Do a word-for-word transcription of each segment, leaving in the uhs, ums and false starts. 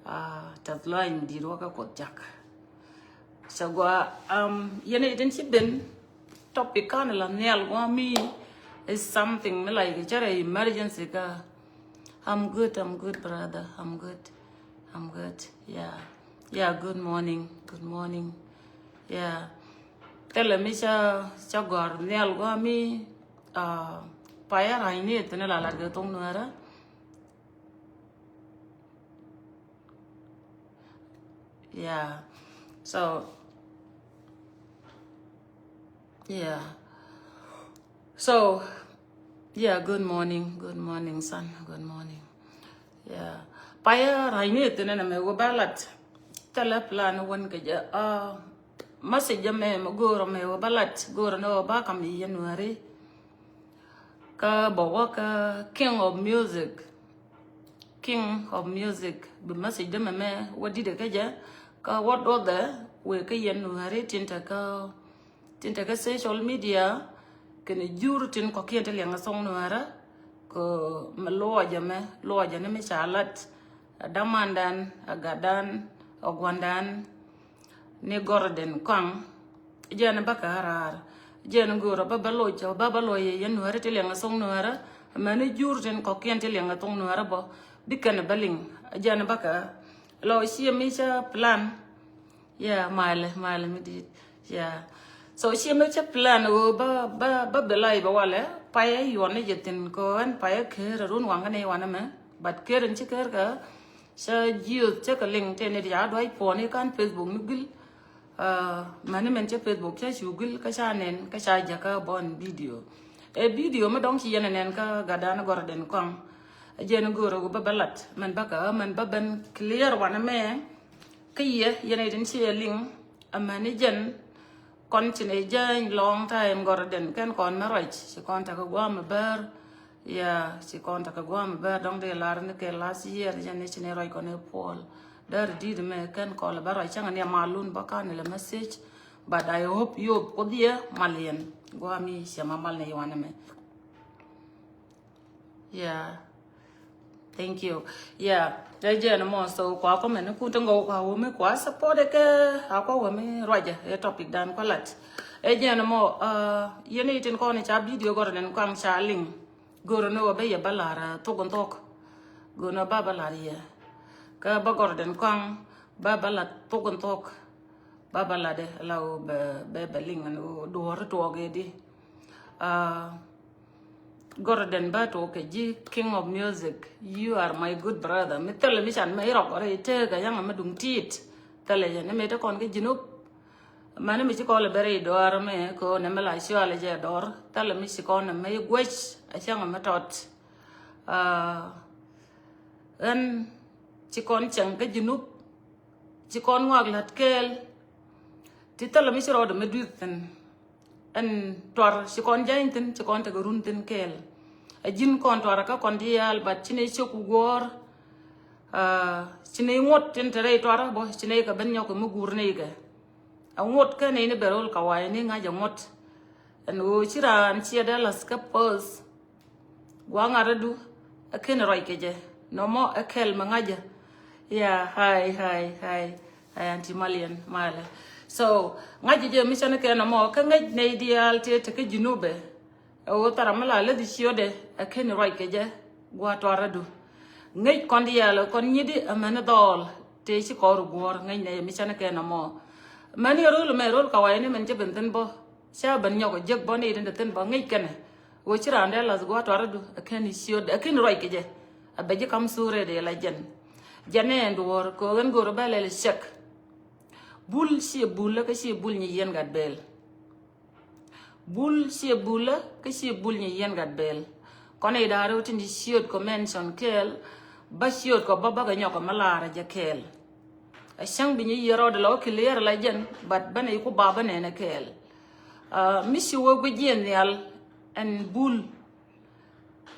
Pa tɛth lɔany di̱i̱t wä kä Kuoth jak. Cɛ gua, um, yɛn itin ci ben topic kan la nhial gua mi is something mi like cɛ rɛ emergency ka. I'm good, I'm good, brother. I'm good. I'm good. Yeah. Yeah, good morning. Good morning. Yeah. Thilɛ mi ca, ca gɔr nhial gua mi, uh, payä ra̱ny ni thin la lat kɛ thok Nuäärä. Yeah. So, yeah. So, yeah, good morning. Good morning, son. Good morning. Yeah. Payä ra̱ny ni thin ɛn mɛ wä ba lat. Thilɛ plan wän kɛ jɛ. Uh, message mɛ mɛ go̱o̱rä mɛ wä ba lat. Go̱o̱rä ni wä ba kam i̱ January. Kä bä wä kä King of Music. King of Music. Bi message dämɛ mɛ wä di̱t kä jɛ. Kä wä duɔthɛ wëë kä yɛn Nuääri tin te kä, tin te kä social media. Kɛnɛ jur tin kɔkiɛn ti liɛŋ a thok Nuäärä. Kä mɛ luɔcɛ mɛ, luɔcɛ ni mi ca lat. A damandan, a gatdan, a guandan. Ni Gordon Kɔaŋ. Jɛn bä kä raar. Jɛn go̱o̱rä bä bä loc, bä bä loc yɛ yɛn Nuäärä ti liɛŋ a thok Nuäärä. Mɛn ni jur tin kɔkiɛn ti liɛŋ a thok Nuäärä bä. Bi kɛn bä liŋ. Jɛn bä kä. Lɔ ciɛ mi cä plan. Yeah, malɛ, malɛ mi di̱i̱t. Yeah. So ciɛ mi cä plan wä bä, bä, bä bi lay bä walɛ. Payä yuɔn ni jɛ thin kɔ ɛn payä ker run waŋ ni wan mɛ. But ker in ci ker kä. Cä jiöth cä kɛ liŋ tëë ni diaal duac puɔ̱ni kan Facebook ni gil. Ah, mani mɛn cä Facebook cä cu gil kä ca nɛn kä ca jakä bɔn video. Ɛ video mi dɔŋ ci yɛn nɛn kä gatdan Gordon Kɔaŋ. Jɛn go̱o̱rä wä bä bä lat mɛn bä kä mɛn bä ben clear wanɛ mɛ. Kä yɛ yɛn ɛ tin ci ɛ liŋ. Ɛ mani jɛn Kɔn ci nɛ jääny long time Gordon kɛn kɔn mɛ ruac ci kɔn tekɛ guam mɛ bär. Yeah, ci kɔn tekɛ guam mɛ bär dɔŋ dee lar ni kɛ last year jɛn ni ci nɛ ruac kɔn ɛ puɔl. Där di̱t mɛ kɛn kɔl bä ruac cäŋ ni malun bä kan ilɛ message. But I hope you hope kodhiɛ mal yɛn guam mi cɛ ma mal ni yuan mɛ. Yeah. Thank you. Yeah. Ɛ jɛn mɔ so kua kɔmɛ ni kun ti ŋɔw kua wumi kua support kɛ a kua wumi ruacɛ ɛ topic dan kua lat. Ɛ jɛn mɔ, uh, yɛn itin kɔn ca video Gordon Kɔaŋ ca liŋ. Gordon wä bɛ yɛ bä lar, uh, thok in thok. Gordon bä bä lar yɛ. Kä bä Gordon Kɔaŋ bä bä lar thok in thok. Bä bä lar dɛ la wä bɛ, bɛ, bɛ liŋ an wä duɔr tuɔk ɛ di. Uh, Gordon bä tuɔk kɛ ji̱ King of Music, you are my good brother. Mi thilɛ mi can mɛ irɔk rɛy tëëk a yaŋ mɛ duŋ ti̱i̱t. Thilɛ jɛ ni mi te kɔn kɛ Junub. Mani mi ci kɔn lɛ bɛ rɛy dɔɔr mɛ kɛ ɣöö nɛ mɛ la cual jɛ dɔɔr. Thilɛ mi ci kɔn nɛ mɛ i guec a cäŋ mɛ tɔt. Ah, ɣän ci kɔn cäŋ kɛ Junub. Ci kɔn ŋɔak la̱t kɛɛl. Ti thilɛ mi ci rɔɔdɛ mi dui̱th thi̱n. Ɛn tuar ci kɔn jany thi̱n, ci kɔn tekɛ run thi̱n kɛɛl. A ji̱n kɔn tuar kä kɔn diaal, but ci nɛ cök guɔ̱ɔ̱r. Ah, ci nɛ ŋuɔ̱t tin te rɛy tuar bä, ci nɛ kɛ ben nyɔk mi guur nɛ kɛ. A ŋuɔ̱t kä nɛ ni bɛ ro̱l kaway ni ŋa̱c a ŋuɔ̱t. Ɛn ɣöö ci raan ciɛ dee la̱th kä poth. Gua̱a̱ŋ aradu ɛ ken ruac kɛ jɛ. Nɔmɔ ɛ kɛl mɛ ŋa̱cä. Ya, hai, hai, hai. Hai, anti Malian, malɛ. So, ŋa̱cä jɛ mi cɛn kɛ nɔmɔ, kä ŋäc nɛy diaal tëë te kä Junubɛ. Ɛ ɣöö thara mi la läthi ciötdɛ, ɛ ken ruac kɛ jɛ. Gua̱a̱ tuaradu. Ŋäc kɔn diaal, kɔn nyitdi, ɛ mɛn dhɔɔl. Tëë ci kɔɔr guɔ̱ɔ̱r, ŋäc nɛy mi cɛn kɛ nɔmɔ. Mɛn yɛ ro̱l mɛ, ro̱l kawayni mɛn cɛ ben thi̱n bä. Ca ben nyɔk jek bɔ ni tin te thin bɔ ŋic kɛnɛ. Ɣöö ci raan dee lath gua̱a̱th tuaradu, ɛ kɛn i̱ ciöt, ɛ kɛn ruac kɛ jɛ. A bɛ ji̱ kam suure dee la jɛn. Jɛn ɛn duɔ̱ɔ̱r kɛ ɣöö ɣän go̱o̱r bɛ lɛl cɛk. Bul ciɛ bul lä kä ciɛ bul nyi yɛn gat bɛɛl. Bul ciɛ bul lä kä ciɛ bul nyi yɛn gat bɛɛl. Kɔn i̱ da̱a̱r ɣöö tin ci ciöt kɔ mention kɛɛl. Bä ciöt kɔ bä bäkɛ nyɔk kɛ mä laarä jɛ kɛɛl. A cäŋ bi nyi yiɛ rɔɔdɛ la wä clear la jɛn, but bä nɛ yi ku ba bä nɛnɛ kɛɛl. Ah, mi ci wä guic jiɛn nhial ɛn bul.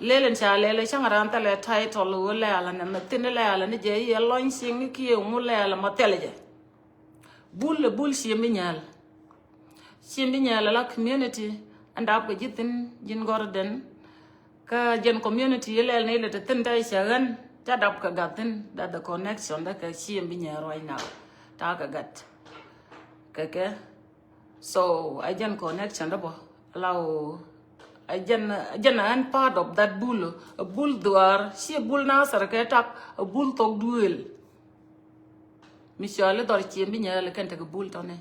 Lɛl ɛn ca lɛl ɛ cäŋ raan thɛlɛ title wä lɛɛl ɛn ɛmɛ thin lɛɛl ɛn jɛ yɛ lɔny cieŋ ni kiɛ ŋu lɛɛl ɛmɔ thɛlɛ jɛ. Bul ɛ bul ciɛ mi nyal. Ciɛ mi nyal ɛ la community ɛn dap kɛ ji̱ thin ji̱n gɔrdɛn. Kä jɛn community ilɛl ni ilɛ te thin tɛy cɛ ɣän. Ca dap kɛ gat thin, that the connection that kɛ ci mi nyɛ ruac now. Ta kɛ gat. Kɛ kɛ. So a jɛn connection dä bɔ. Law a jɛn a jɛn an part of that bul. A bul dhuar ci bul Nasir kɛ tak a bul thok duel. Mi cɔal i̱ dhɔr ciem bi nyɛɛl kɛn tekɛ bul tɔni.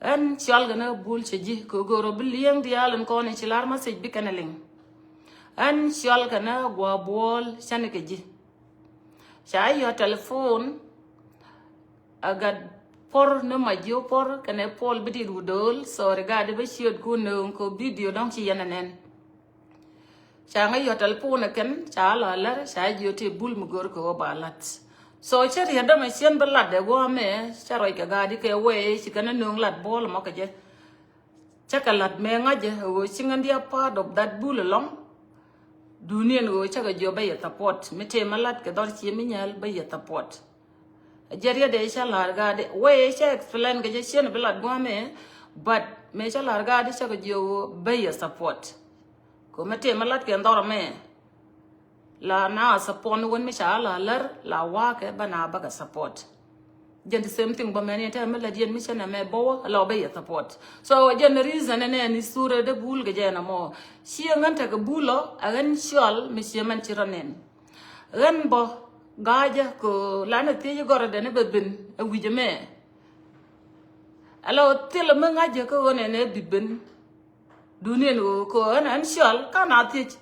Ɛn cɔal kɛn ɛ bul cɛ ji̱ kɛ go̱o̱r ɔ bi li̱eŋ diaal in kɔn in ci lar message bi kɛn ɛ liŋ. Ɛn cɔal kɛn ɛ gua̱a̱ buɔɔl cɛn kɛ ji̱. Ca yɔ telephone a gat puɔr ni ma ji̱ puɔr kɛn ɛ puɔl bi dit wudol, sorry, gat di bä ciöt kun nööŋ kɛ video dɔ̱ŋ ci yɛn ɛ nɛn. Ca ŋäc yɔ telephone kɛn ca la lär ca jiö ti bul mi gör kɛ wä ba lat. So cä riet dämɛ cien bä lat dɛ guɔ mɛ cä ruac kɛ gat di kɛ wee ci kɛn nööŋ lat buɔl mɔ kɛ jɛ. Cä kɛ lat mɛ ŋa̱cä ɣöö ci ŋän dia part of that bul along. Duniɛn ɣöö cä kɛ jiö bä yɛ support mi tëë mɛ lat kɛ dhɔr ci mi nyɛl bä yɛ support. A jɛ riet dee cä la̱r gat di wee cä explain kɛ jɛ cien bi lat guɔ mɛ. But mɛ cä la̱r gat di cä kɛ jiö ɣöö bä yɛ support. Kɛ mɛ tëë mɛ lat kɛ dhɔr mɛ. La na support ni wen mi ca la lär la wakɛ bä na bä kɛ support. Jɛn the same thing bä mɛn yɛn tɛ mi lät yɛn mi cɛ nɛ mɛ bä wä la bä yɛ support. So jɛn reason nɛ ni sure de bul kɛ jɛ nɛ mɔ. Ci ɛ ŋän tekɛ bul ɔ a ɣän cɔl mi ci ɛ mɛn ci rɔ nɛn. Ɣän bä ga̱a̱cä kɛ la nɛ thiec gɔrɛ dɛn bɛ ben ɛ wi̱c ɛmɛ. Ala ɔ thil mi ŋa̱cä kä ɣän ɛn ɛ bi ben. Duniɛn ɣöö kɛ ɣän ɛn cɔl kan a thiec.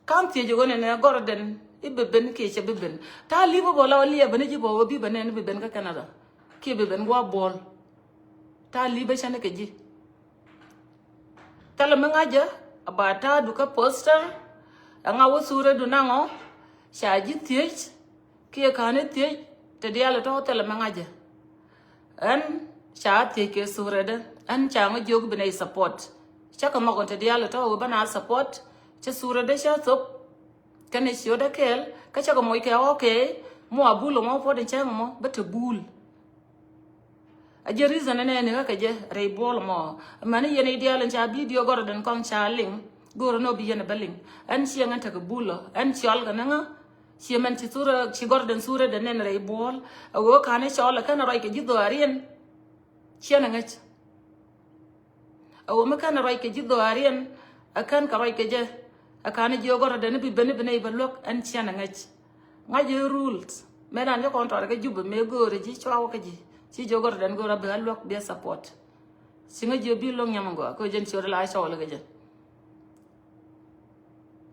Kan thiec ɣän ɛn ɛ gɔrɛ dɛn i̱ bi ben kiɛ cɛ bi ben. Ta li̱p ɔ bä la ɔ liɛpä ni ji̱ bä ɣöö bi bä nɛn i̱ bi ben kä Canada kiɛ bi ben gua̱a̱ buɔl. Ta li̱p ɛ cɛn kɛ ji̱. Thilɛ mi ŋa̱cä a ba ta̱a̱du kä poster. Ɛ ŋa wä sure du naŋ ɔ ca ji̱ thiec. Kiɛ ka̱n i̱ thiec te diaal tɔ̱ thilɛ mi ŋa̱cä. Ɛn ca thiec kɛ suredä ɛn ca ŋä jiök bi nɛy support. Cä kɛ nhɔk ɛn te diaal tɔ̱ wä bä na support. Cä suredä cä thop. Kɛn i̱ ciötdä kɛɛl kä cä kɛ moc kɛ ɣɔ̱kɛ. Mɔ a bul ɔmɔ puɔt in cäŋ ɔmɔ bä te bul. A jɛ reason ɛnɛ ni ɣä kɛ jɛ rɛy buɔl mɔ. Mɛn i̱ yɛn i̱ diaal in ca video gɔrɔ den kɔn ca liŋ. Go̱rɛ nɔ bi yɛn bä liŋ. Ɛn ciɛ ŋän tekɛ bul ɔ ɛn ciɔl kɛ ni ŋä. Ciɛ mɛn ci thurɛ ci gɔrɔ den thurɛ den nɛn rɛy buɔl. A ɣöö ka̱n i̱ cɔl ɛ kɛn a ruac kɛ ji̱ dhɔaariɛn. Ciɛ ni ŋäc. A ɣöö mi kɛn a ruac kɛ ji̱ dhɔaariɛn. A kɛn kɛ ruac kɛ jɛ. A ka̱n i̱ jiök gɔrɔ den i̱ bi ben i̱ bi nɛy bä luäk ɛn ciɛ ni ŋäc. Ŋa̱c i̱ rules mëë dan cä kɔn tɔɔt kä Jubɛ mëë göörä ji̱ cua wä kä ji̱ ci jiök gɔrɔ den göörä bi a luäk bi a support. Ci ŋäc jiö bi lo̱ŋ nyam ŋɔa kä jɛn ciöt la cɔl kä jɛ.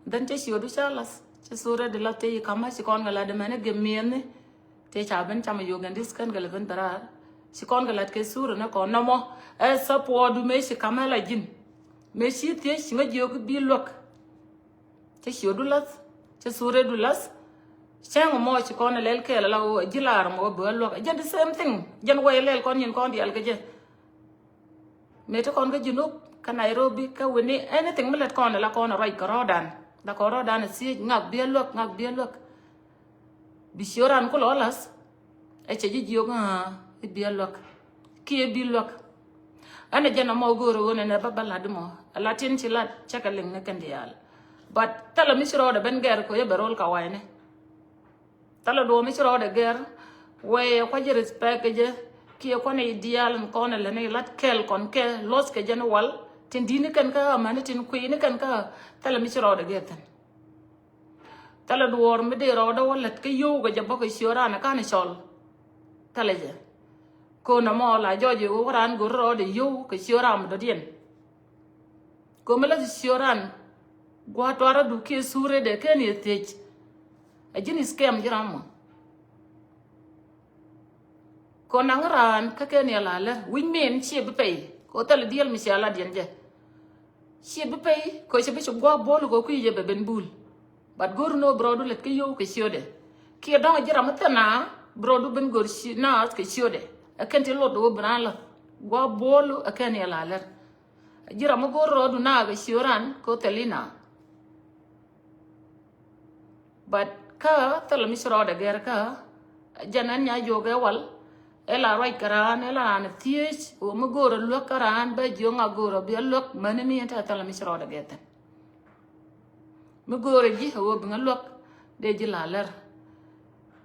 Then cä ciöt du ca lath cä thurɛ di lath tëë yi kamä ci kɔn kɛ lat di mɛn i̱ gɛ miɛni. Tëë ca ben camɛ yio̱k ɛn dis kɛn kɛ lɛ ben dhɛraar ci kɔn kɛ lat kɛ thurɛ ni kɔn nɔmɔ. Ɛ support du mëë ci kamä la ji̱n mëë ci thiec ci ŋäc jiök bi luäk. Cä ciötdu lath cä suredu lath. Cäŋ mɔ ci kɔn lɛl kɛɛl la wä ji̱ lar mɔ wä bä luäk jɛn the same thing. Jɛn wä lɛl kɔn nyin kɔn diaal kä jɛ. Mëë ti kɔn kä Junub kä Nairobi kä wini anything mi lät kɔn la kɔn ruac kɛ rɔɔdan. La kɔn rɔɔdan a thiec ŋak biɛ luäk ŋak biɛ luäk. Bi ciöran ku lɔ lath. Ɛ cɛ ji̱ jiök ŋa̱a̱ i̱ biɛ luäk kiɛ bi luäk. Ɛn ɛ jɛn ɛmɔ go̱o̱r ɣöö nɛnɛ bä bä lat mɔ ɛ lat tin ci lat cä kɛ liŋ ni kɛn diaal. But thilɛ mi ci rɔɔdɛ ben gɛr kɛ yɛ bɛ ro̱l ka wa̱i̱ni. Thilɛ duɔ̱ɔ̱m mi ci rɔɔdɛ gɛr wee kua̱c ji̱ respect kɛ jɛ. Kiɛ kua̱n i̱ diaal in kɔn ɛ lɛn i̱ lat kɛl kɔn kɛ luɔth kɛ jɛn wal tin di̱t ni kɛn kä amäni tin kui̱ ni kɛn kä. Thilɛ mi ci rɔɔdɛ gɛr thi̱n. Thilɛ duɔ̱ɔ̱r mi dee rɔɔdɛ wä lät kä yio̱w kɛ jɛ bä kɛ ciöt raan ɛ ka̱n cɔl. Thilɛ jɛ. Ko̱n ɛmɔ la jɔɔc i̱ wä raan go̱r rɔɔdɛ yio̱w kɛ ciöt raan mi dɔ̱diɛn. Ko̱n mi lät ciöt raan gua̱a̱ tuarädu kiɛ suredɛ ken yɛ thiec. Ɛ ji̱n i̱ scam ji̱ ram mɔ. Ko̱n naŋ raan kä ken yɛ la lär wi̱c min ciɛ bi pɛy. Ko̱ thilɛ diɛl mi cia la diɛn jɛ. Ciɛ bi pɛy kɛ cɛ bi ci gua̱a̱k buɔ̱l kɛ kui̱ jɛ bɛ ben bul. But go̱r ni wä bi rɔɔdu lät kä yio̱w kɛ ciötdɛ. Kiɛ dɔ̱ŋ ji̱ ram mi thil na bi rɔɔdu ben go̱r ci naath kɛ ciötdɛ. Ɛ kɛn ti lot wä bi raan la̱th gua̱a̱k buɔ̱l ɛ kɛn yɛ la lär. Ji̱ ram mi go̱r rɔɔdu naath kɛ ciöt raan kɛ wä thil ina. But kä thilɛ mi ci rɔɔdɛ gɛr kä jɛn ɛn nya jiök ɛ wal. Ɛ la ruac kɛ raan ɛ la raan thiec ɣöö mi go̱o̱rä luäk kä raan bɛ jiök ŋa go̱o̱rä bi a luäk mäni mi ɛn te thilɛ mi ci rɔɔdɛ gɛr thi̱n. Mi go̱o̱rä ji̱ ɣöö bi ŋa luäk dee ji̱ la lär.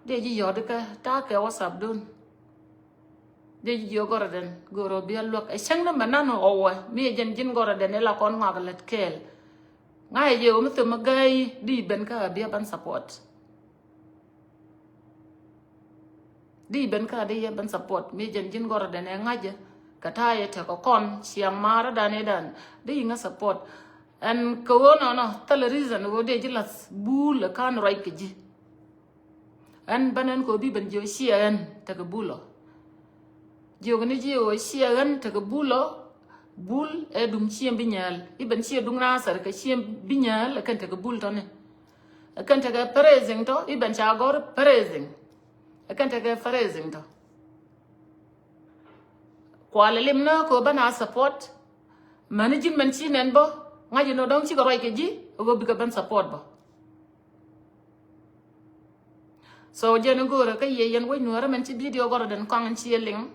Dee ji̱ yɔ̱t kä ta̱a̱ kɛ WhatsApp dun. Dee ji̱ jiök gɔrɔdɛn görɔ bia luäk ɛ cäŋ ni mɛ nan ɣɔwɛ mi ɛ jɛn ji̱n gɔrɔdɛn ila kɔn ŋɔak lät kɛɛl. Ŋa̱c ɛ jɛ ɣöö mi thom mi gäi di ben kä bia ban support. Di ben kä di yɛ ben support mi jɛn ji̱n gɔrɔdɛn ɛ ŋa̱cä kɛ ta̱a̱ yɛ tekɛ kɔn ciaŋ maarä dan ɛ dan di yiŋä support. Ɛn kɛ ɣöö nɔnɔ thilɛ reason ɣöö dee ji̱ lath buul ɛ ka̱n ruac kɛ ji̱. Ɛn bän ɛn kɛ ɣöö bi ben jiɛ ɣöö ciɛ ɛn tekɛ buul ɔ. Jiök ni jiɛ ɣöö ciɛ ɛn tekɛ buul ɔ. Buul ɛ duŋ ciɛ bi nyääl i̱ ben ciɛ duŋ nathɛr kɛ ciɛ bi nyääl ɛ kɛn tekɛ buul tɔni. Ɛ kɛn tekɛ praising tɔ i̱ ben ca gɔr praising. Ɛ kɛn tekɛ praising tɔ. Kualɛ lim nä kɛ ɣöö bän a support. Mäni ji̱n mɛn ci nɛn bä ŋa̱c inɔ dɔ̱ŋ cikɛ ruac kɛ ji̱ ɛ ɣöö bikɛ ben support bä. So jɛn i̱ go̱o̱rä kä yɛ yɛn wec nuäärä mɛn ci video gɔrɔdɛn kɔaŋ in ci yɛ liŋ.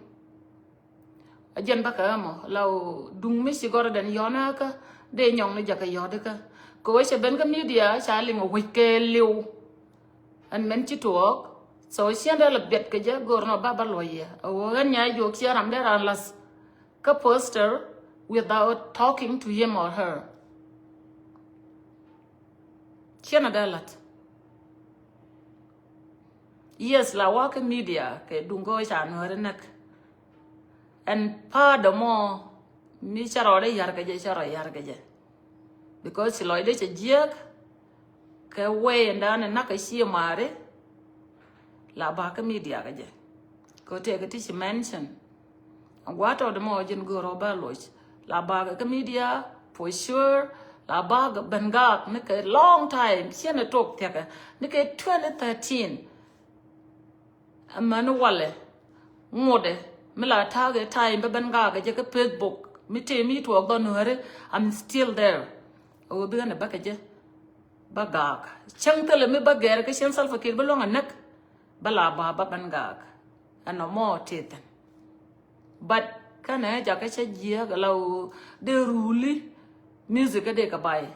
A jɛn bä kä ɛmɔ la ɣöö duŋ mi ci gɔrɔdɛn yɔ̱n ɛ kä dee nyɔŋ ni jakä yɔ̱t kä kɛ wec cɛ ben kä media ca liŋ ɔ wec kɛ liw. Ɛn mɛn ci tuɔɔk. So ciɛn dee la biɛt kɛ jɛ go̱o̱r nɔ ba ba luɔc yɛ a ɣöö ɣän nya juɔk ciɛ ram dee ran lath kä poster without talking to him or her. Ciɛn a dee lath. Yes la wakä media kɛ duŋ go̱o̱r ca nuäri näk. Ɛn pa̱a̱dɔ mɔ mi cä rɔɔdɛ yar kɛ jɛ cä rɔ yar kɛ jɛ. Because ci lɔcdɛ cɛ jiäk kɛ wee ɛn da̱a̱n ɛn nakä cië maari. La bakä media kɛ jɛ kɛ tëëkɛ ti ci mention. Ɛn gua̱a̱tɔɔdɛ mɔ jɛn go̱o̱rɔ ba loc la bakä kä media for sure. La bakä ben gaak ni kɛ long time ciɛn ɛ tok thiɛkɛ ni kɛ twenty thirteen. Amäni walɛ ŋotdɛ mi la ta̱a̱ kɛ time bä ben gaak kɛ jɛ kä Facebook mi tëë mi tuɔɔk dhɔn nuääri. I'm still there. A ɣöö bikɛ ni bä kɛ jɛ bä gaak cäŋ thilɛ mi bä gɛr kä cien Salva Kiir bä luäŋ a näk. Bä la ba bä ben gaak ɛn nɔmɔ tëë thi̱n. But kɛnɛ jakä cä jiääk la ɣöö dee ruli music kä dee kɛ bay.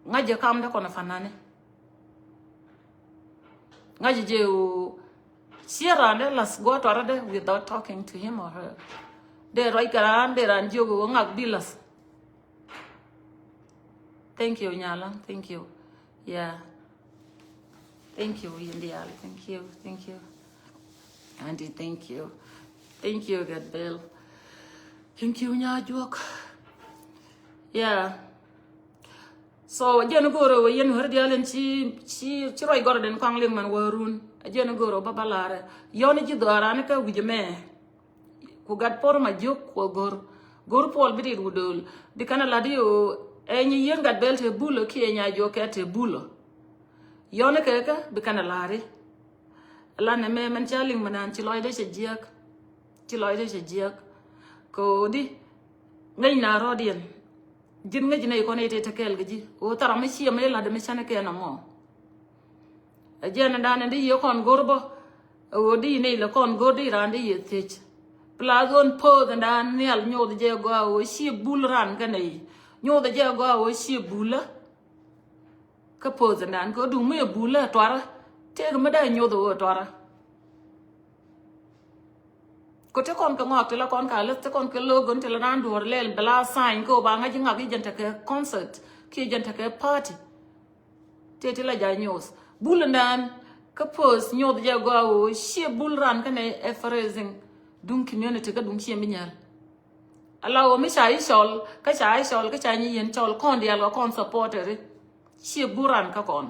Ŋa̱cä kam dee kɔn a fanani. Ŋa̱cä jɛ ɣöö ciɛ raan dee lath gua̱a̱th tuarä dee without talking to him or her. Dee ruac kɛ raan dee raan jiök ɣöö ŋak bi lath. Thank you nyala, thank you. Yeah. Thank you yindial, thank you, thank you. Andy, thank you. Thank you Gat Bell. Thank you nya juɔk. Yeah. So jɛn go̱o̱rä wä yɛn wär dial in ci ci ci ruac gɔrɔ den kɔaŋ liŋ man wä run. Jɛn go̱o̱rä bä bä larɛ yɔn ji̱ dhɔaran kä wi̱c mɛ. Ku gat por ma jiök ku go̱r go̱r puɔl bi dit wu dööl. Bi kɛn a lat i̱ ɣöö ɛ nyi yien Gat Bell te bulä kiɛ nya jiök kɛ te bulä. Yɔn kɛ kä bi kɛn a lat i̱. Lan ɛmɛ mɛn ca liŋ mi naan ci lɔcdä cɛ jiäk. Ci lɔcdä cɛ jiäk. Kɛ ɣöö di ŋäc na rɔɔdiɛn. Ji̱n ŋäc nɛy kɔn i̱ tëë te kɛɛl kɛ ji̱ ɣöö thar amä ciɛ mi i̱ la̱t mi cän kɛn amɔ. Ɛ jiɛn ɛn dan ɛn di yiëë kɔn go̱r bä. Ɛ ɣöö di nɛy lɛ kɔn go̱r di raan di yiëë thiec. Pla dhon poth ɛn dan nhial nyoth jɛ gɔaa ɣöö ciɛ bul raan kɛ nɛy. Nyoth jɛ gɔaa ɣöö ciɛ bulä. Kä poth ɛn dan kɛ ɣöö duŋ mi ɛ bulä tuarä. Tëëk mi dee nyoth ɣöö tuarä. Ko te kɔn kɛ ŋɔak te la kɔn ka leth te kɔn kɛ lo̱o̱k gön te la naan duɔ̱ɔ̱r lɛl bɛ la sign kä ba ŋa̱c ŋak i̱ jɛn tekɛ concert kiɛ jɛn tekɛ party. Te ti la ja nyoth bul naan kä post nyoth jɛ gɔaa ɣöö ciɛ bul ran kä nɛ ɛ phrasing duŋ community kä duŋ ciɛ mi nyal. Ala ɣöö mi ca i̱ cɔl kä ca i̱ cɔl kä ca nyi yɛn cɔl kɔn diaal kɛ kɔn supporteri. Ciɛ bul ran kä kɔn.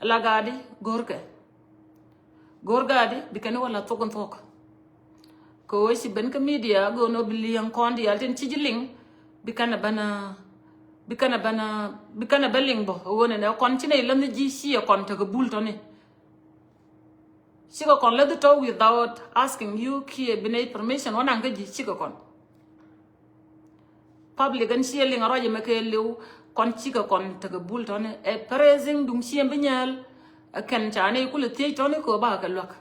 Ala gaadi go̱rkɛ. Go̱r gaadi bi kɛn wä la thok in thok. Kɛ ɣöö ci ben kä media go̱o̱n ɣöö bi li̱eŋ kɔn diaal tin ci ji̱ liŋ. Bi kɛn a ben a bi kɛn a ben a bi kɛn a ben liŋ bä ɣöö nɛnɛ kɔn ci nɛy länh ji̱ ci ɛ kɔn tekɛ bul tɔni. Cikɛ kɔn läth tɔ without asking you kiɛ bi nɛy permission wä naŋ kä ji̱ cikɛ kɔn. Public ɛn ciɛ liŋ a ruac ɛmɛ kɛ liw kɔn cikɛ kɔn tekɛ bul tɔni ɛ phrasing duŋ ciɛ bi nyɛɛl. Ɛ kɛn ca nɛy kulɛ thiec tɔni kɛ ɣöö bakɛ kɛ luäk.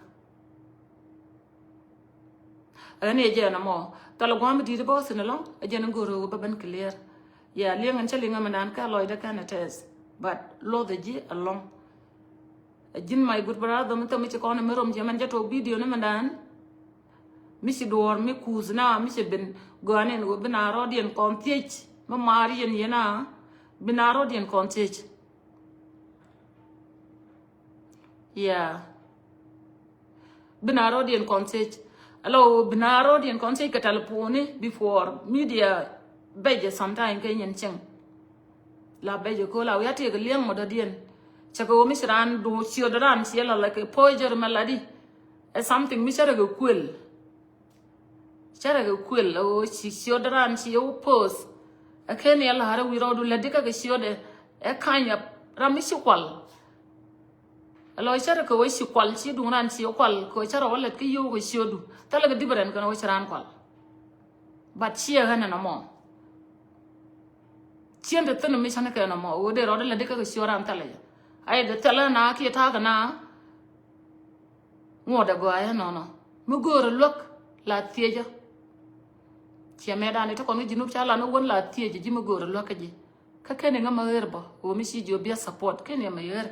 Ɛ ni ɛ jɛn ɛmɔ thɔl ɛ gua̱a̱m di̱i̱t bä thi̱n ɛlɔ̱ŋ ɛ jɛn ɛ go̱r ɣöö bä ben clear. Yɛ liɛŋ ɛn cä liŋ ɛmɛ naan kɛ lɔcdä kɛn ɛ tɛth. But luɔthɛ ji̱ alɔŋ. Ɛ ji̱n my good brother mi thämi ci kɔn mi rom ci mɛn jɛ tuɔk video ni mɛn dan. Mi ci duɔɔr mi kuuth na mi ci bin gɔanin wä bin a rɔɔdiɛn kɔn thiec mi maar yɛn yɛn a bin a rɔɔdiɛn kɔn thiec. Yeah. Bin a rɔɔdiɛn kɔn thiec. Alo bin a rɔɔdiɛn kɔn thiec kɛ taliponi before media bɛcɛ sometime kɛ nyin cieŋ. La bɛcɛ ko la wiatɩ kɛ liɛŋ mɔ dɔ̱diɛn. Cɛ kɛ wä mi ci raan duŋ ciöt raan ciɛ la la kɛ poijer mɛ la di. Ɛ something mi cɛ rɛ kɛ kuël. Cɛ rɛ kɛ kuël ɛ wä ci ciöt raan ci wä poth. Ɛ kɛn yɛ la rɛ wi̱i̱ rɔɔdu lɛ di kɛ kɛ ciöt ɛ ɛ kany ɛ ram mi ci kual. Alo cɛ rɛ kɛ wä ci kual ci duŋ raan ci kual kɛ wä cɛ rɛ wä lɛt kä yio̱w kɛ ciötdu. Thilɛ kɛ different kɛn wä ci raan kual. But ciɛ ɣän ɛn ɛmɔ. Ciɛn te thin mi cani kɛ ɛn ɛmɔ wä dee rɔɔdɛ lɛ dikɛ kɛ ciöt raan thilɛ jɛ. Ayɛ dee thilɛ na kiɛ ta̱a̱ kɛ na. Ŋuɔ̱t ɛ gɔaa yɛ nɔnɔ mi göörä luäk la thiecä. Ciɛ mɛ dan ite kɔn kä ji̱ nup ca lan wä wän la thiecä ji̱ mi göörä luäk kä ji̱. Kä keni ŋä ma ɣer bä wä mi ci jiö bia support keni ŋä ma ɣer.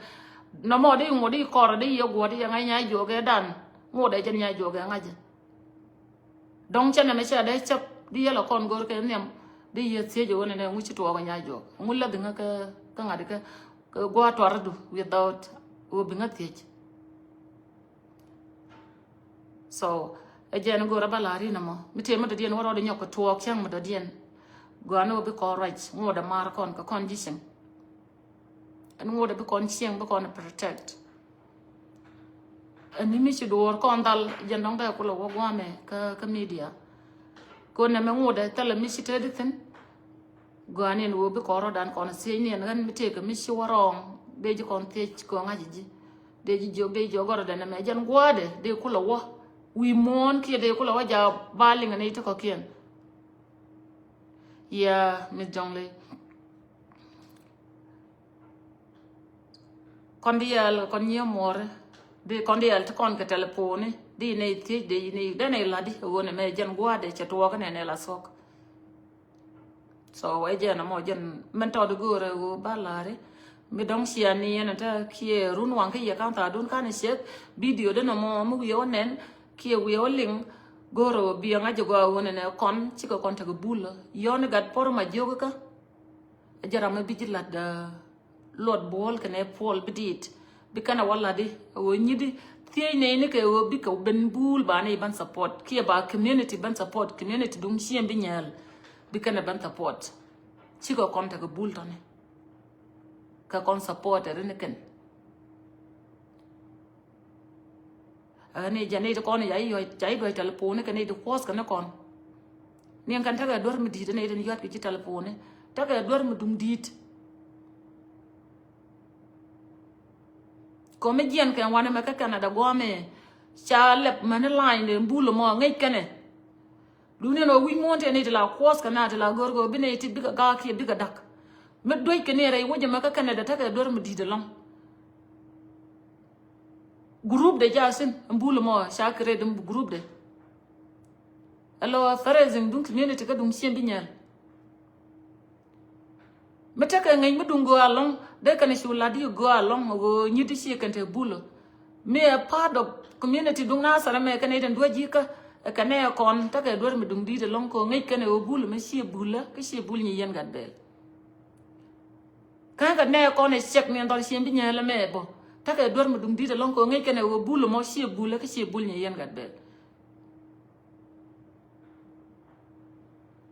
Nɔmɔ di ŋuɔt di kɔr di yɛ guɔt di yɛ ŋa̱c nya jiök ɛ dan ŋuɔt ɛ jɛn nya jiök ɛ ŋa̱c jɛ. Dɔ̱ŋ cɛ nɛmɛ cɛ dee cäp di yɛ la kɔn go̱r kɛ nhiam di yɛ thiec ɛ wä nɛnɛ ŋu ci tuɔɔk ɛ nya jiök ŋu läth ŋä kä kä ŋa̱t kä kä gua̱a̱ tuardu without wä bi ŋä thiec. So ɛ jɛn go̱o̱rä ba la̱r inɛ mɔ mi tëë mi dɔ̱diɛn wä rɔɔdɛ nyɔk kɛ tuɔɔk cäŋ mi dɔ̱diɛn. Gɔaa ni wä bi kɔn ruac ŋuɔdɛ maar kɔn kɛ kɔn ji̱ cieŋ. Ɛn ŋuɔdɛ bi kɔn cieŋ bi kɔn protect. Ɛn ni mi ci duɔɔr kɔn dhal jɛn dɔ̱ŋ dee kulɛ wä gua̱a̱mɛ kä kä media. Kɛ wä nɛmɛ ŋuɔdɛ thilɛ mi ci te di thi̱n. Gɔaa ni ɛn wä bi kɔn rɔɔdan kɔn thiec ni ɛn ɣän mi tëë kɛ mi ci wä rɔɔŋ dee ji̱ kɔn thiec kɛ ŋa̱c ji̱. Dee ji̱ jiök dee jiök gɔrɔdɛ nɛmɛ jɛn gua̱a̱dɛ dee kulɛ wä wi̱i̱ muɔ̱ɔ̱n kiɛ dee kulɛ wä ja̱ ba liŋɛ ni ti kɔ̱kiɛn. Yeah, Miss Jonglei. Kɔn diaal kɔn nyiee muɔɔri di kɔn diaal ti kɔn kɛ tɛlɛponi di nɛy thiec di nɛy dɛn nɛy la̱tdi ɛ ɣöö nɛmɛ jɛn gua̱a̱dɛ cɛ tuɔɔk nɛ nɛ la thuɔ̱k. So ɛ jɛn ɛmɔ jɛn mɛn tɔt go̱o̱rɛ ɣöö ba la̱ri. Mi dɔ̱ŋ cia ni ɛn ɛ te kiɛ run waŋ kä yɛ ka̱n tha̱a̱dun ka̱n ɛ ciɛth. Video den ɛmɔ mi wiɛ wä nɛn kiɛ wiɛ wä liŋ. Go̱o̱rɛ ɣöö biɛ ŋa̱c ɛ gɔaa ɣöö nɛnɛ kɔn cikɛ kɔn tekɛ bul. Yɔn i̱ gat puɔ̱r ma jiök ikä. Ɛ jɛ ram mi bi ji̱ la̱t luɔt buɔ̱ɔ̱l kɛnɛ puɔl bi diit. Bi kɛnɛ wä la̱t i̱ ɛ ɣöö nyi̱t i̱ thiec nɛy ni kɛ ɣöö bikɛ ben bul ba nɛy ben support kiɛ ba community ben support, community duŋ cieŋ bi nyɛɛl. Bi kɛnɛ ben support. Cikɛ kɔn tekɛ bul tɔ̱ni. Kɛ kɔn support ɛ ri ni kɛn. Ɛ ni jɛ ni ti kɔn ya i̱ yɔc ca i̱ duɔc tɛlɛponi kɛ ni ti kuɔth kɛ ni kɔn. Ni ɛn kɛn tekɛ duer mi di̱i̱t ni ti ni yuat kɛ ji̱ tɛlɛponi. Tekɛ duer mi duŋ di̱i̱t. Kɔ mi jiɛn kɛ wanɛ mɛ kä Canada guɔmɛ ca lɛp mɛni lany ni bul mɔ ŋäc kɛnɛ. Duundɛ nɔ wi̱c muɔ̱ɔ̱n tëë ni ti la kuɔth kɛ na ti la gör kɛ bi ni ti bikɛ gaak kiɛ bikɛ dak. Mi duec kɛ ni rɛy wec ɛmɛ kä Canada tekɛ duer mi di̱i̱t ɛlɔ̱ŋ. Group de ja sin ɛn bul mɔ ca create ɛn group de. Ɛ lɔ fundraising duŋ community kä duŋ cieŋ bi nyɛl. Mi tekɛ ŋäc mi duŋ gɔaa ɛlɔ̱ŋ dee kɛn cu lat di gɔaa ɛlɔ̱ŋ ɣöö nyi̱t di ci kɛn te bul. Mi ɛ part of community duŋ na thar ɛmɛ kɛn i̱ den duäc ji̱ kä ɛ kɛn ɛ kɔn tekɛ duer mi duŋ di̱i̱t ɛlɔ̱ŋ kɛ ɣöö ŋäc kɛn ɛ ɣöö bul mi ci bul kä ci bul nyi yɛn gat bɛɛl. Kä kɛ nɛ kɔn ɛ cɛk ni dhɔr cieŋ bi nyɛɛl ɛmɛ ɛ bɔ. Tekɛ duer mi duŋ di̱t ɛlɔ̱ŋ kɛ ɣöö ŋäc kɛn ɛ ɣöö bul ɛmɔ ciɛ bul ɛ kä ciɛ bul nyɛ yɛn gat bɛl.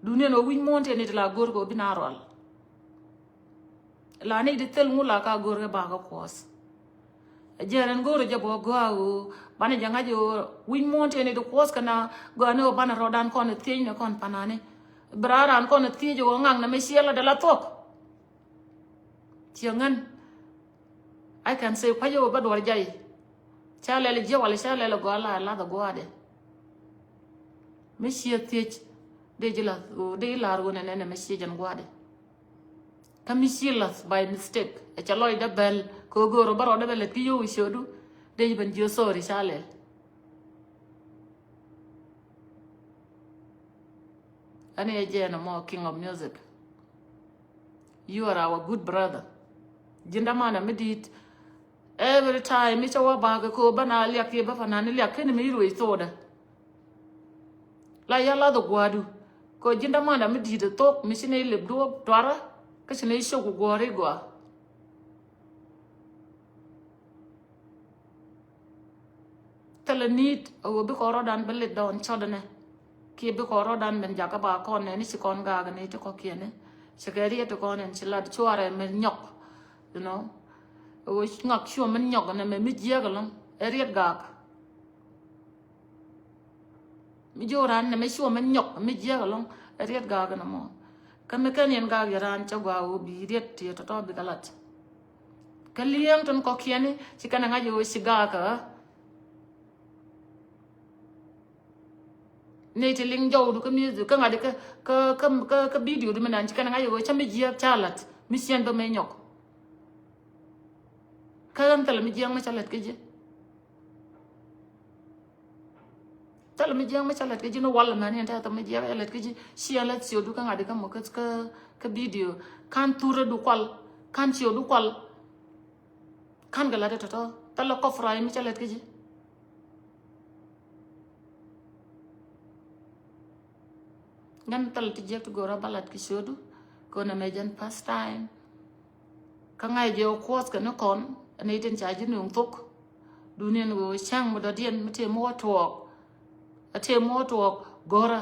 Duundɛ ni ɣöö wi̱c muɔ̱ɔ̱n tëë ni ti la go̱o̱r kɛ ɣöö bi na rual. La ni ti thil ŋu la ka go̱o̱r kɛ bakä kuɔth. Ɛ jɛn ɛn go̱o̱r ɛ jɛ bɔ gɔaa ɣöö banɛ jɛ ŋa̱c ɣöö wi̱c muɔ̱ɔ̱n tëë ni ti kuɔth kɛ na gɔaa ni ɣöö banɛ rɔɔdan kɔn ɛ thiec ni kɔn panani. Bi raan raan kɔn ɛ thiec ɣöö ŋaŋ nɛ mɛ ciɛ la dɛ la thuɔ̱k. Ciɛ ŋän. I can say kua̱c ɛ wä bä duɔr jay. Ca lɛl jiɛ wala ca lɛl gɔaa la lath gɔaa dɛ. Mi ciɛ thiec dee ji̱ lath dee ji̱ la̱r wä nɛnɛ nɛ mi ciɛ jɛn gɔaa dɛ. Kä mi ciɛ lath by mistake ɛ ca lɔc dɛ bɛl kɛ wä go̱o̱r wä bä rɔɔdɛ bɛ lät ki yio̱w i̱ ciötdu dee ji̱ ben jiö sorry ca lɛl. Ɛn i̱ ɛ jɛɛn ɛmɔ king of music. You are our good brother. Ji̱n dämanɛ mi di̱i̱t. Every time mi cä wä bakɛ kɛ ɣöö bä na liak kiɛ bä panan ni liak kɛn mi ruëc thokdä. La ya lath ɛ gua̱a̱du. Kɛ ɣöö ji̱n dämanɛ mi di̱i̱t ɛ thok mi ci nɛy lip duɔ̱ɔ̱p tuarä. Kä ci nɛy cok ɛ guɔ̱ɔ̱ri gɔaa. Thilɛ ni̱i̱t a ɣöö bi kɔn rɔ̱dan bä lit dɔɔn cɔtdɛ nɛ. Kiɛ bi kɔn rɔ̱dan ben jakä ba kɔn nɛ ni ci kɔn gaak ni ti kɔ̱kiɛn ni. Ci kɛ riet ti kɔn ɛn ci lat cuarɛ mɛ nyɔk. You know. A ɣöö ŋak cuɔ mɛ nyɔk nɛ mɛ mi jiääk ɛlɔ̱ŋ. Ɛ riet gaak. Mi jiök raan nɛ mɛ cuɔ mɛ nyɔk mi jiääk ɛlɔ̱ŋ. Ɛ riet gaak ɛn ɛmɔ. Kä mi kɛn yɛn gaak yɛ raan cä gɔaa ɣöö bi riet ti tɔ̱tɔ̱ bikɛ lat. Kä li̱eŋ tin kɔ̱kiɛn ni ci kɛn ɛ ŋa̱c ɣöö ci gaak ɛ. Nɛy ti liŋ jɔwdu kä music kä ŋa̱t kä kä kä kä kä video di mi nan ci kɛn ŋa̱c ɣöö ca mi jiääk ca la̱t mi ciɛn bä mëë nyɔk. Kä ɣän thilɛ mi jiääk mi ca la̱t kä ji̱. Thilɛ mi jiääk mi ca la̱t kä ji̱ ni wal mɛn yɛn tɛth mi jiääk ca la̱t kä ji̱. Ciɛ la̱t ciötdu kä ŋa̱t kä mɔ kä kä kä video. Ka̱n thurä du kual ka̱n ciötdu kual. Ka̱n kɛ la̱t tɔ̱tɔ̱ thilɛ kɔp fry mi ca la̱t kä ji̱. Ŋän thil ti jiäk ti go̱o̱rä ba lat kɛ ciötdu. Kɛ ɣöö nɛmɛ jɛn first time. Kä ŋa̱c jɛ ɣöö kuɔth kɛ ni kɔn. Ɛn itin ca ji̱ nuŋ thok. Duniɛn ɣöö cäŋ mi dɔ̱diɛn mi tëë mi wä tuɔɔk. A tëë mi wä tuɔɔk go̱o̱rä.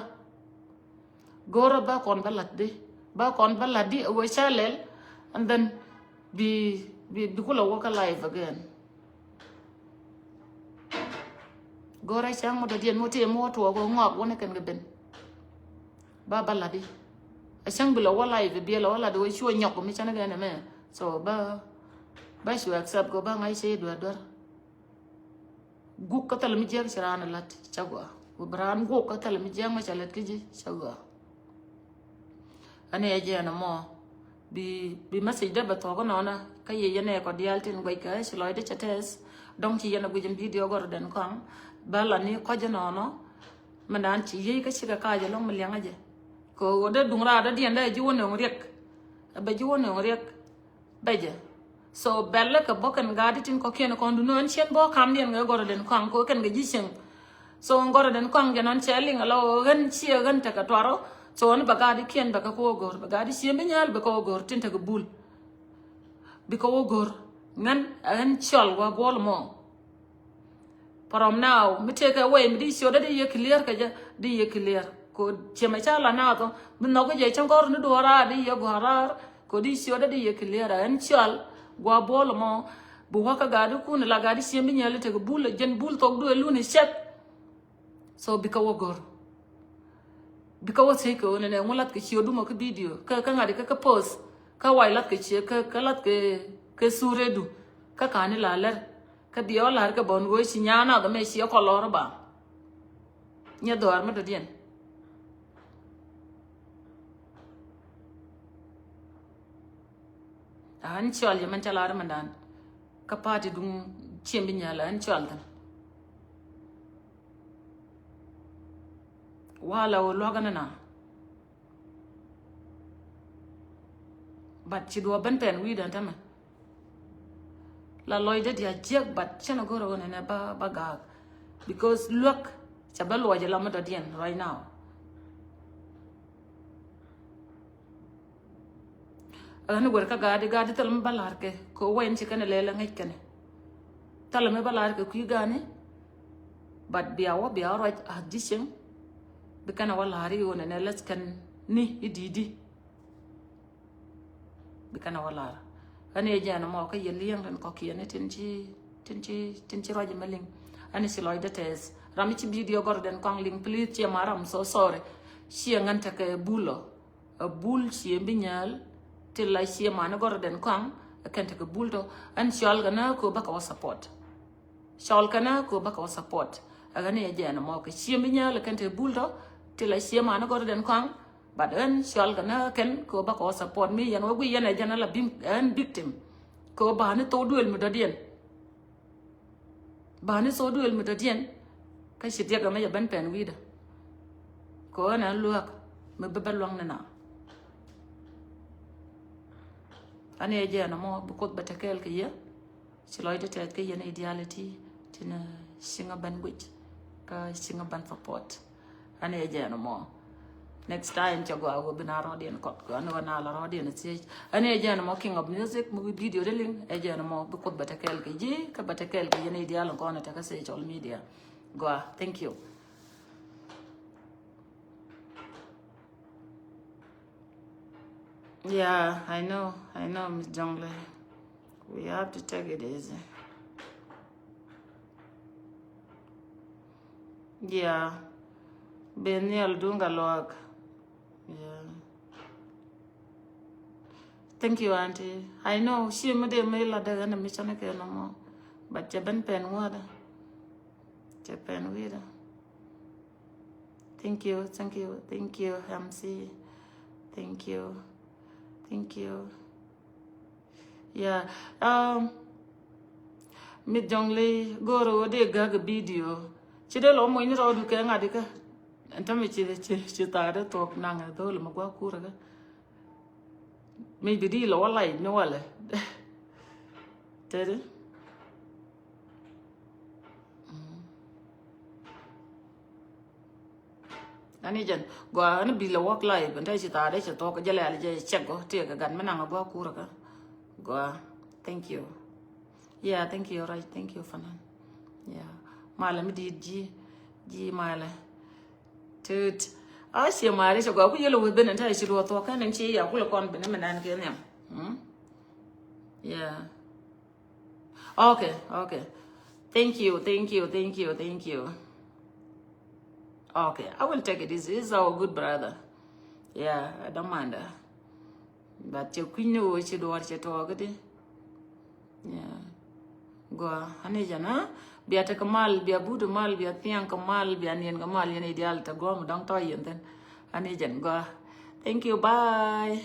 Go̱o̱rä ba kɔn ba lat di. Ba kɔn ba lat di a ɣöö ca lɛl. And then bi bi bi kulɛ wä kä live again. Go̱rɛ cäŋ mɔ dɔ̱diɛn mɔ tëë mɔ tuɔɔk ɣöö ŋɔak wä ni kɛn kɛ ben. Ba ba lat i̱ a cäŋ bi lɛ wä live bi lɛ wä lat ɣöö cuɔ nyɔk mi cäŋ kɛn ɛmɛ. So ba ba cu accept kɛ ba ŋa̱c cɛ i̱ duer duer. Guk kä thilɛ mi jiäk ci raan lat cä gɔaa. Bi raan guk kä thilɛ mi jiäk mɛ cɛ lät kä ji̱ cä gɔaa. Ɛn ɛ jɛn ɛmɔ bi bi message dee bɛ thuɔ̱k inɔnɔ kä yɛ yɛn ɛ kɔ diaal tin guɛc kɛ ci lɔcdɛ cɛ tɛth. Dɔ̱ŋ ci yɛn ɛ guic in video gɔrɔdɛn kɔaŋ. Bä la ni kɔc inɔnɔ. Mɛ naan ci yiey kä cikɛ kac ɛlɔ̱ŋ mi liɛŋä jɛ. Kɛ ɣöö dee duŋ raar dɔ̱diɛn dee ji̱ wä nööŋ riɛk. Ɛ bɛ ji̱ wä nööŋ riɛk. Bɛ jɛ. So bɛl lɛ kɛ bä kɛn gaat tin kɔ̱kiɛn kɔn dun ɣän ciɛn bä kamdiɛn kɛ gɔrɔdɛn kɔaŋ kɛ kɛn kɛ ji̱ cieŋ. So gɔrɔdɛn kɔaŋ jɛ nɔn cɛ liŋ ala ɣän ciɛ ɣän tekɛ tuarɔ. So ɣän bɛ gaat kiɛn bɛ kɛ kɛ wä go̱r bɛ gaat ciɛ bi nyal bɛ kɛ wä go̱r tin tekɛ bul. Bi kɛ wä go̱r ŋän ɣän cɔl wa buɔl mɔ. From now mi tëëkɛ wɛy mi di ciötdä di yɛ clear kɛ jɛ di yɛ clear. Ko ciɛmɛ ca la naath ɔ mi nhɔk jɛ cäŋ kɔr ni duɔ̱ɔ̱r raar di yɛ gua̱a̱r raar. Ko di ciötdä di yɛ clear ɛ ɛn cɔal gua̱a̱ buɔl mɔ. Bi wä kä ga̱a̱dikun la ga̱a̱di ciɛm bi nyɛli tek bul jɛn bul thok duël luni cɛk. So bikɛ wä go̱r. Bikɛ wä thiec kɛ ɣöö nɛnɛ ŋu lath kɛ ciötdu mɔ kä video kä kä ŋa̱t kɛ kä post kä wac lath kɛ ciö kä kä lath kɛ kɛ suredu. Kä ka̱n ni la lɛr kä biɛ wä la̱r kɛ bɔn ɣöö ci nyan nath mɛ ciɛ kɔ lɔr ba. Nyɛ dhɔaar mi dɔ̱diɛn. Ɣän cɔal yɛ mɛn cä lar mɛn dan. Kä party duŋ ciɛm bi nyal ɣän cɔal thin. Wala wä luäk ni na. But ci duɔ ben pɛn wi̱i̱ dan tämɛ. La lɔcdä diaal jiäk but cɛn a go̱r a ɣän ɛnɛ ba ba gaak. Because luäk ca bä luɔc a la mi dɔ̱diɛn right now. Ɣän wër kä gaadi gaadi thil mi ba la̱r kɛ kɛ wɛn ci kɛn lɛl ŋäc kɛn. Thil mi ba la̱r kɛ kui̱ gaani. But bia wä bia wä ruac a ji̱ cieŋ. Bi kɛn wä la̱r i̱ ɣän ɛnɛ läth kɛn ni i̱ di̱i̱di. Bi kɛn wä la̱r. Ɣän i̱ jɛn mɔ kä yɛ li̱eŋ tin kɔ̱kiɛn i̱ tin ci tin ci tin ci ruac mɛ liŋ. Ɣän i̱ ci lɔcdä tɛth ram i̱ ci video gɔrɔdɛn kɔaŋ liŋ please ciɛ ma ram so sorry. Ciɛ ŋän tekɛ bulɔ. A bul ciɛ bi nyal. Ti la ciɛ mani gɔrɔdɛn kɔaŋ. A kɛn tekɛ bul tɔ. Ɛn cɔal kɛ na ko bä kɛ wä support. Cɔal kɛ na ko bä kɛ wä support. A kɛn iɛ jɛn mɔ kɛ ciɛ bi nyal a kɛn tekɛ bul tɔ. Ti la ciɛ mani gɔrɔdɛn kɔaŋ. But ɛn cɔal kɛ na kɛn ko bä kɛ wä support mi yɛn wä gui yɛn ɛ jɛn a la bim ɛn victim. Ko bani thok duël mi dɔ̱diɛn. Bani thok duël mi dɔ̱diɛn. Kä ci diɛk ɛmɛ jɛ ben pɛn wi̱i̱dä. Kɛ ɣän ɛn luäk mi bä bä luäŋ ni na. Ani ɛ jɛn ɛmɔ bi Kuoth bɛ te kɛɛl kɛ yɛ. Ci lɔcdä tɛth kä yɛn idiality tin ciŋä ban guic kä ciŋä ban support. Ani ɛ jɛn ɛmɔ. Next time cɛ gɔaa wä bi na rɔɔdiɛn kɔt kɛ ani wä na la rɔɔdiɛn thiec. Ani ɛ jɛn ɛmɔ king of music mi wi̱i̱ video di liŋ ɛ jɛn ɛmɔ bi Kuoth bɛ te kɛɛl kɛ ji̱ kä bɛ te kɛɛl kɛ yɛn idial kɔn ɛ te kä social media. Gɔaa, thank you. Yeah, I know, I know, Miss Jonglei. We have to take it easy. Yeah. Ben Niel Dunga Luak. Yeah. Thank you, Auntie. I know, she made a mail at the end of mission again no more. But you been pen water. Japan Wira. Thank you, thank you, thank you, M C. Thank you, thank you. Yeah. Um, Miss Jonglei, go̱o̱r ɣöö dee gäk video. Ci dee lɔ muɔ̱ny ni rɔɔdu kɛ ŋa̱t ikä. Ɛn tämɛ ci, ci, ci thaak dee thuɔ̱k naŋ ɛ dho̱l mɛ gua̱a̱k kur ikä. Mi bi di lɔ wä lac ni walɛ. Tëëdi. Ani jɛn gɔaa ani bi lɛ work life ɛn te ci thaat dee ci thuɔk jɛ lɛɛl jɛ cɛk gɔ tiɛ kɛ gat mi naŋ a gɔaa kurɛ kä. Gɔaa. Thank you. Yeah, thank you, right, thank you, Fanan. Yeah. Malɛ mi diit ji̱ ji̱ malɛ. Tut. A ciɛ maari cɛ gɔaa ku yɛlɛ weth ben ɛn te ci luɔ thuɔk kɛn ɛn ci ya kulɛ kɔn ben ɛmɛ nan kɛ nhiam. Yeah. Okay, okay. Thank you, thank you, thank you, thank you. Okay, I will take it easy. He's our good brother. Yeah, I don't mind that. But cɛ kui̱ny ni ɣöö ci duɔɔr cɛ tuɔɔk di. Yeah. Gua, ani jana. Bia tek mal, bia budu mal, bia thiang mal, bia nien mal, yɛn ideal te gua mu dang tɔ yɛn then. Ani jan gua. Thank you, bye.